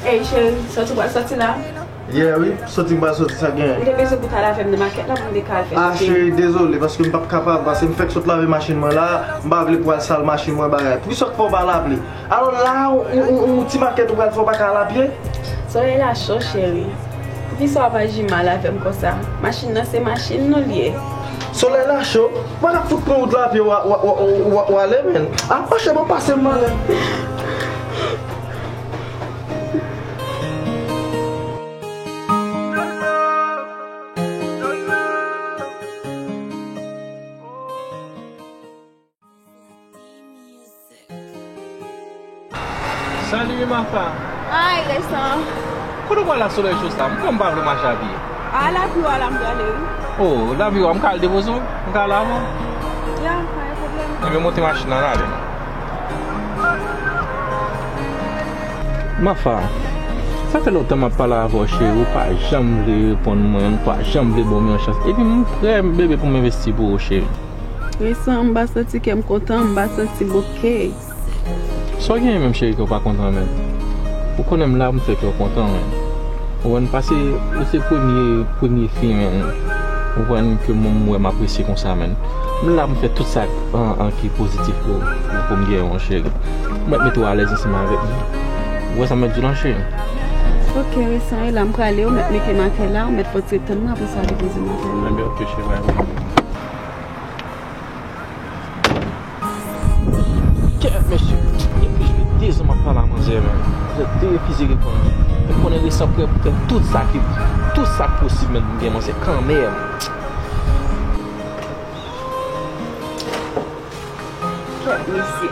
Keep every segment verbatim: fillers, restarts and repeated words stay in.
Ey, cheri, sòti w pral sòti la? Yeah, wi, sòti m pral sòti, sa gen. M te bezwen pou w t al avè m nan makèt la pou m te ka al fè shopping. Ah, cheri, dezole, paske m p ap kapab, paske m fèk sot lave machin mwen la, m pa vle pou al sal machin mwen bagay. Poukisa w t fè w pa al a pye? Alò la, yon, yon, yon, yon ti makèt ou pral fè w pa ka al a pye? Solèy la cho, cheri. Poukisa w ap aji mal avè m konsa? Machin nan se machin nou l ye. Solèy la cho, ou pa t ap fout pran wout la a pye w a, w a, w a, w a, w ale, menn. Apa chè, bon, pase m ale. Salut, Mafa. Hi, Resan. Kote w pral la solèy cho sa? M kwè m pa vle mache a pye. A, lapli a la m prale, wi. Oh, lapli a, m ka al depoze w? M ka al avan w? Ya, pa gen pwoblèm. Ebyen, monte machin nan, n ale. Mafa, sa fè lontan m ap pale avè w, cheri, ou pa janm vle reponn mwen, ou pa janm vle ban m yon chans. Epi m prè, bebe, pou m envesti pou ou, cheri. Resan, m pa santi kè m kontan, m pa santi m oke. Sa w genyen menm, cheri, ke w pa kontan, menn? Ou konnen m la pou m fè kè w kontan, menn. Ou konprann, paske ou se premye, premye fi, menn. Ou konprann, ke mwen, m wè m apresye konsa, menn. M la pou m fè tout sa, an, an, ki pozitif pou, pou, pou m genyen w, cheri. M mèt mete w alèz ansanm avèk mwen. Ou wè sa m mèt di w lan, cheri? Ok, Resan, e la m prale, ou mèt mete m atè la, ou mèt pòtre tann mwen, apre sa, depoze m atè la. Enben, ok, cheri, bye. Kèt, mesye. Depi jwe dezan m ap pale a manzè, menn. Manzè derefize reponn mwen. Mwen konnen Resan prè pou fè tout sa ki, tout sa k posib, menn, pou m gen manzè kanmenm. Kèt, mesye.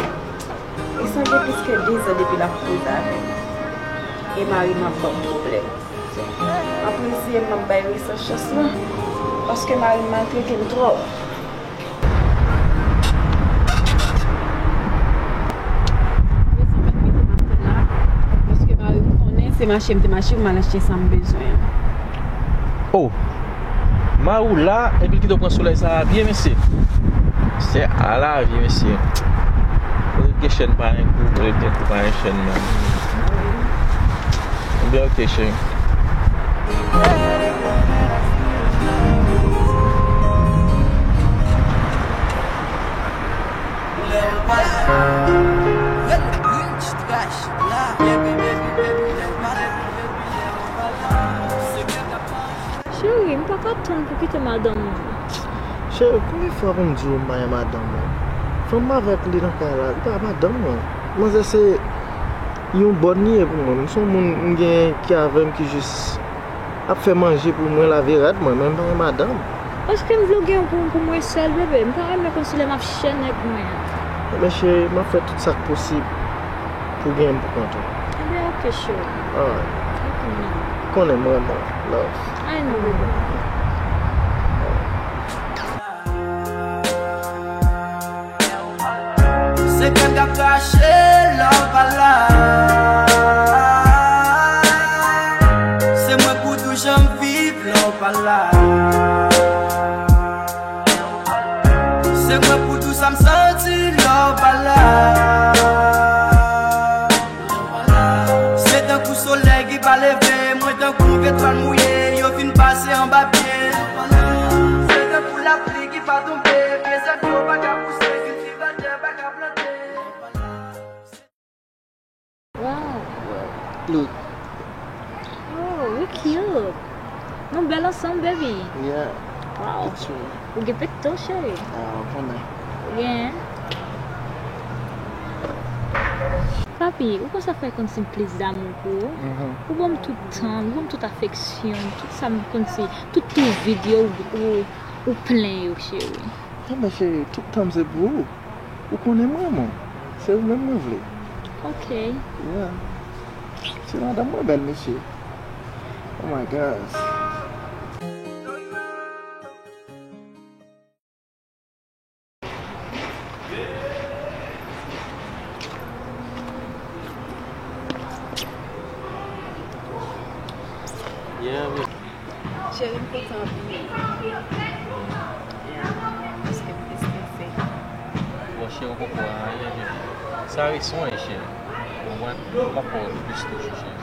Resan gen plis ke dezan depi l ap koze avè m. E mari m ap ban m pwoblèm. Anprezye m, m ap bay Resan chans lan. Paske mari m maltrete m twòp. Resan pa t mete m atè la, paske mari m konnen se mache m te mache pou m al achte sa m bezwen an. Oh! Mari w la, epi l kite w pran solèy sa a byen, mesye. Se a lavi, mesye. Ou ret gen chèn pa yon kou, ou ret gen kou pa yon chèn, menn. Ebyen, ok, cheri. Cheri, m pa ka tann pou kite madanm mwen. Cheri, konbyen fwa pou m di w m pa gen madanm mwen? Fanm m avèk li nan kay la, li pa madanm mwen. Manzè se yon bòn li ye pou mwen. M se yon moun m gen ki avè m ki jis ap fè manje pou mwen, lave rad mwen, men m pa gen madanm. Paske m vle w gen yon pou, pou mwen sèl, bebe. M pa renmen kòmsi lè m ap chèn nèg mwen an. Ebyen, cheri, m ap fè tout sa k posib pou w gen m pou kont ou. Ebyen, ok, cheri. Alright. Ok, man. Konnen m renmen w. Love. I know, bebe. Se kè m k ap krache lè w pa la. Se mwen pou di w jan m viv lè w pa la. Se mwen pou di w sa m santi lè w pa la. Se tankou solèy ki pa leve, mwen tankou yon etwal mouye, yo fin pase anba pye. Se tankou lapli ki pa tonbe, pye zèb yo pa ka pouse, kiltivatè pa ka plante. Wow. Look. Oh, you cute. Nou bèl ansanm, baby. Yeah. Wow. It's true. Ou gen pekto, cheri. Ah, ou konnen. Ou gen. Papi, ou konn sa fè kòmsi m plis damou pou ou? Mhm. Ou ban m tout tan, ou ban m tout afeksyon, tout sa m kòmsi, tout tou vid yo, ou, ou, ou plen yo, cheri. Enben, cheri, tout tan m se pou ou. Ou konnen m renmen w. Se ou menm mwen vle. Ok. Yeah. Se madanm mwen bèl, mesye. Oh my gosh. Yeah, man. Cheri, m kontan anpil. Yeah, paske m te strese. Bon, cheri, ou poko anyen, cheri. Sa res yon, cheri. Ou konprann? M ap fè w plis toujou, cheri.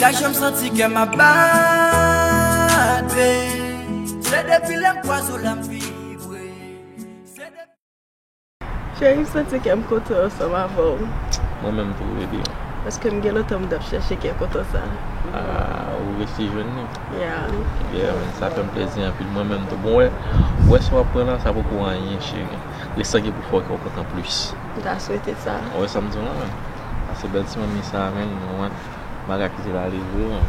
Gade jan m santi kè m ap bat, babe. Se depi lè m kwaze w la m vibre. Se depi Cheri, m santi kè m kontan ansanm avè w. Mwen menm tou, baby. Paske m gen lontan m t ap chèche kè kontan sa. Ah, ou resi jwenn li? Yeah. Yeah, man, sa fè m plezi anpil. Mwen menm tou. Bon, wè, wè sa w ap pran la, sa poko anyen, cheri. Resan gen pou fè w kè w kontan plis. M ta swete sa. Ou wè sa m di w la, man? Pase bèl ti manmi sa, man, ou wè. Bagay ki te la li vre, man.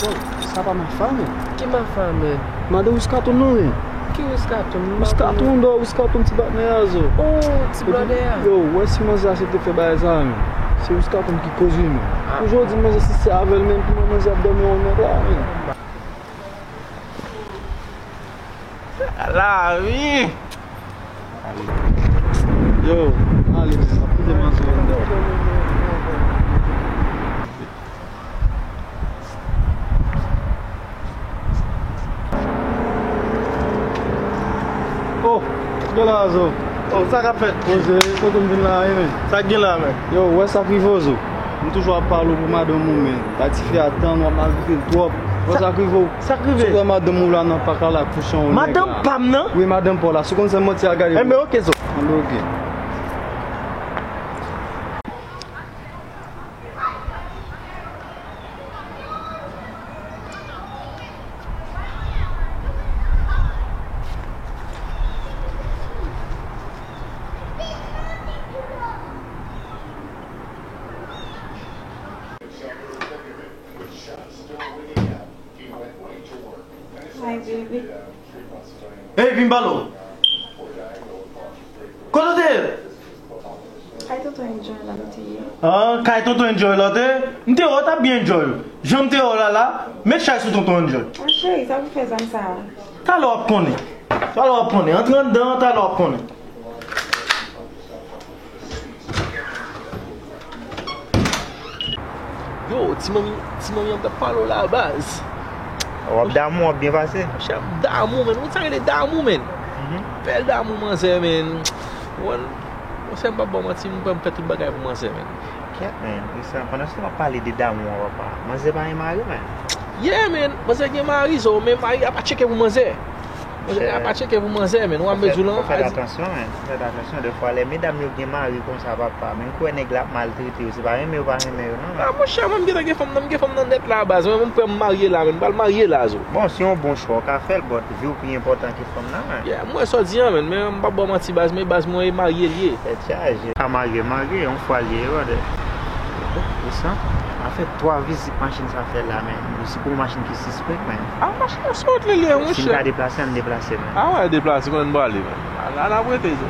Bon, sa pa Mafa, men. Ki Mafa, men? Madan Wiskaton nan, men. Ki Wiskaton? Wiskaton, dò, Wiskaton ti patnè a zo. Oh, ti blòdè a. Yo, wè si manzè aksepte fè bagay sa, men. Se Wiskaton ki koz wi, men. Ah. Pou jodi, manzè si se avè l, men, pou mwen, manzè ap dòmi yon nèg la, men. Lavi! Yo, ale, ap kite manzè. Oh, gen la, zo. Oh, sa k ap fèt? Poze, kote m vin la, wi, men. Sa k gen la, men? Yo, wè sa k rive w, zo. M toujou ap pale w pou madanm ou, men. Bay tifi a tan, w ap maltrete l twòp. Wè sa k rive w. Sa k rive? Si w wè madanm ou la nan pak la, la kouche yon nèg la. Madanm pa m nan? Wi, madanm pa w la. Si w konn sa m manti a gade. Enben, oke, zo. Enben, oke. Hi, baby. Hey, vin balo. Kote w te ye? Kay tonton Enjoy la m te ye. Ah, kay tonton Enjoy la w te ye? M te wè w t ap byen enjoy. Jan m te wè w la la, met chay sou tonton Enjoy. Ah, cheri, sa pou fè zam sa a? Talè w ap konnen. Talè w ap konnen. Antre anndan, talè w ap konnen. Yo, ti manmi, ti manmi an t ap pale w la, baz. W ap damou, w ap byen pase. Monchè, m damou, men. Ou konn sa rele damou, men? Mhm. Bèl damou, manzè, men. Ou konprann? Monchè, m p ap ba w manti, m kwè m fè tout bagay pou manzè, men. Kèt, men. Pandan se tan w ap pale de damou an, papa. Manzè pa gen mari, men. Yeah, men. Manzè gen mari, zo, men mari a pa tcheke pou manzè. Monchè, a pa tcheke pou manzè, men, w ap bezwen lan. Fò fè atansyon, men. Fò fè atansyon. Defwa, lè medam yo gen mari konsa, papa, men, kwè nèg la ap maltrete yo, se pa renmen yo pa renmen yo, non, men. Ah, monchè, mwen, m gentan gen fanm nan, m gen fanm nan nèt la, baz. Mwen, m prè m marye la, men, m pral marye la, zo. Bon, se yon bon chwa, w ka fè l, but vi w pi enpòtan ke fanm nan, men. Yeah, m wè sa w di an, men, men m p ap ba w manti, baz, men baz mwen, e marye l ye. Tèt chaje. Ka marye, marye, yon fwa l ye, brother. Bon, e sa, an fèt, twa vizit machin sa fè la, men. Se pou yon machin ki sispèk, men. Ah, machin nan sòt li ye, monchè. Si m ka deplase, ann deplase, men. Ah, wè, deplase, konnen n prale, men. Ala, ala, n ap rete, zo.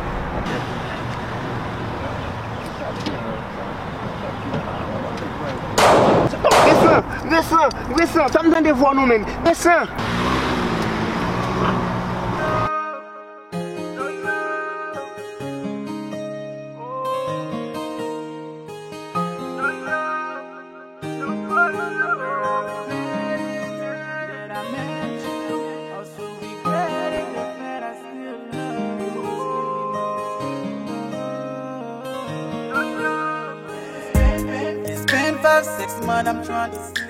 Resan, Resan, Resan, fè m tande vwa nou, men. Resan! It's been five, six months, I'm trying to